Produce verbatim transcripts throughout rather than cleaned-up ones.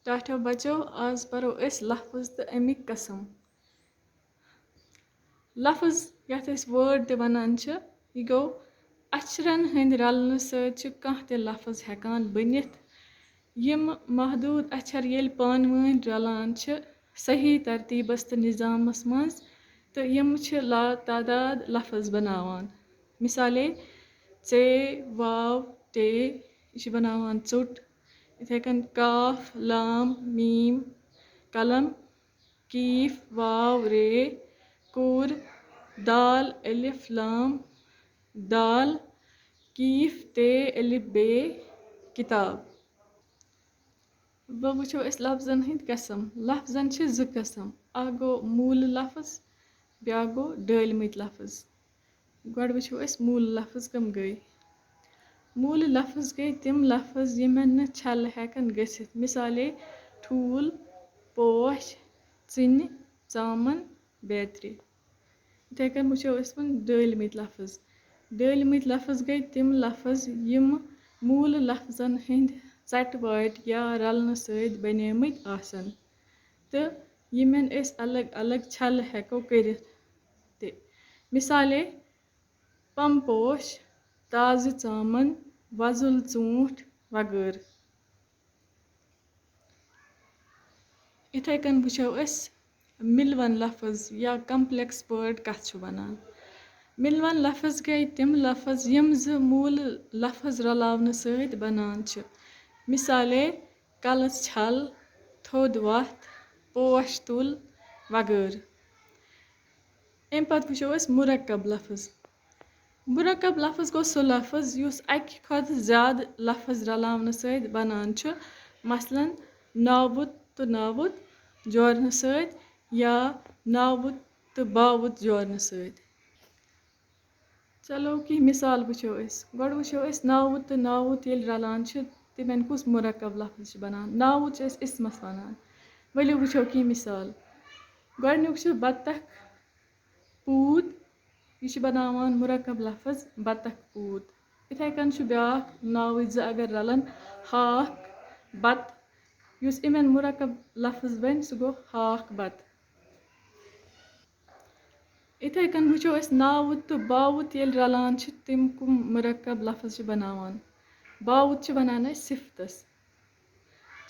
ٹاٹھو بچو، آز پرو أسۍ لفظ تہٕ اَمِکۍ قٕسم۔ لفظ، یَتھ أسۍ word تہِ وَنان چھِ، یہِ گوٚو اچھرن ہٕنٛدۍ رلنہٕ سۭتۍ چھِ کانٛہہ تہِ لفظ ہٮ۪کان بٔنِتھ۔ یِم محدوٗد اچھر ییٚلہِ پانہٕ وٲنۍ رلان چھِ صحیح ترتیٖبس تہٕ نظامس منٛز، تہٕ یِم چھِ لاتعداد لفظ بناوان۔ مثالے، ژے، واو، ٹے، یہِ چھِ بناوان ژوٚٹ۔ یِتھَے کٔنۍ کاف، لام، میٖم، قلم، کیٖف، واو، رے، کوٗر، دال، الف، لام، دال، کیٖف، تے، الف، بے، کِتاب۔ وۄنۍ وٕچھو أسۍ لفظن ہٕنٛدۍ قٕسم۔ لفظن چھِ زٕ قٕسم، اکھ گوٚو موٗلہٕ لفظ، بیٛاکھ گوٚو ڈٲلمٕتۍ لفظ۔ گۄڈٕ وٕچھو أسۍ موٗلہٕ لفظ کٕم گٔے۔ موٗلہٕ لفظ گٔے تِم لفظ یِمن نہٕ چھلہٕ ہٮ۪کن گٔژھِتھ، مثالے، ٹھوٗل، پوش، ژِنہِ، ژامن، بیترِ۔ یِتھَے کٔنۍ وٕچھو أسۍ وۄنۍ ڈٲلمٕتۍ لفظ۔ ڈٲلمٕتۍ لفظ گٔے تِم لفظ یِم موٗلہٕ لفظن ہٕنٛدۍ ژٹہٕ واٹۍ یا رلنہٕ سۭتۍ بنیمٕتۍ آسن تہٕ یِمن أسۍ الگ الگ چھلہٕ ہٮ۪کو کٔرِتھ تہِ۔ مثالے، پمپوش، تازٕ ژامن، وۄزُل ژوٗنٛٹھ وغٲرٕ۔ یِتھَے کٔنۍ وٕچھو أسۍ مِلوَن لفظ یا complex word کَتھ چھِ وَنان۔ مِلوَن لفظ گٔے تِم لفظ یِم زٕ موٗلہٕ لفظ رلاونہٕ سۭتۍ بَنان چھِ۔ مثالے، کَلَس چھَل، تھوٚد وَتھ، پوش تُل وغٲرٕ۔ اَمہِ پَتہٕ وٕچھو أسۍ مُرکب لفظ۔ مُرکب لفظ گوٚو سُہ لفظ یُس اَکہِ کھۄتہٕ زیادٕ لفظ رلاونہٕ سۭتۍ بَنان چھُ، مثلاً، ناوُت تہٕ ناوُت جورنہٕ سۭتۍ یا ناوُت تہٕ باوُت جورنہٕ سۭتۍ۔ چلو، کینٛہہ مثال وٕچھو أسۍ۔ گۄڈٕ وٕچھو أسۍ ناوُت تہٕ ناوُت ییٚلہِ رلان چھِ، تِمن کُس مُرکب لفظ چھُ بنان۔ ناوُت چھِ أسۍ اسمس ونان۔ ؤلِو وٕچھو کینٛہہ مثال۔ گۄڈٕنیُک چھُ بطخ پوٗت، یہِ چھُ بناوان مُرکب لفظ بطخ پوٗت۔ یِتھے کٔنۍ چھُ بیاکھ ناوٕتۍ زٕ اگر رلن، ہاکھ بتہٕ، یُس یِمن مُرکب لفظ بنہِ، سُہ گوٚو ہاکھ بتہٕ۔ یِتھے کٔنۍ وٕچھو أسۍ ناوُت تہٕ باوُت ییٚلہِ رلان چھِ، تِم کُم مُرکب لفظ چھِ بناوان۔ باوُت چھِ ونان أسۍ صفتس۔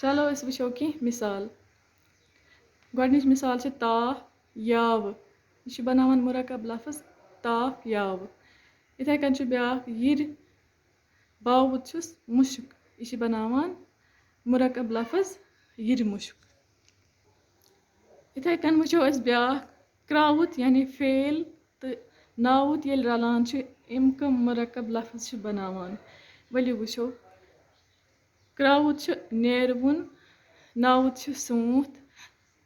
چلو، أسۍ وٕچھو کینٛہہ مثال۔ گۄڈٕنِچ مثال چھِ تاپھ یاوٕ۔ یہِ چھُ بناوان مُرکب لفظ تاپھ یاوٕ۔ یِتھے کٔنۍ چھُ بیاکھ یِرِ باوُت چھُس مُشُک۔ یہِ چھِ بناوان مُرکب لفظ یِرِ مُشُک۔ یِتھے کٔنۍ وٕچھو أسۍ بیاکھ کراوُت یعنی فیل تہٕ ناوُت ییٚلہِ رلان چھِ، یِم کٕم مُرکب لفظ چھِ بناوان۔ ؤلِو وٕچھو۔ کراوُت چھُ نیروُن، ناوُت چھُ سوٗنٛتھ۔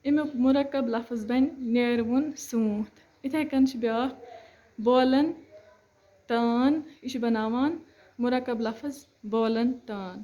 اَمیُک مُرکب لفظ بنہِ نیروُن سوٗنٛتھ۔ یِتھے کٔنۍ چھُ بیاکھ بولن تان، یہِ چھُ بناوان مُرکب لفظ بولن تان۔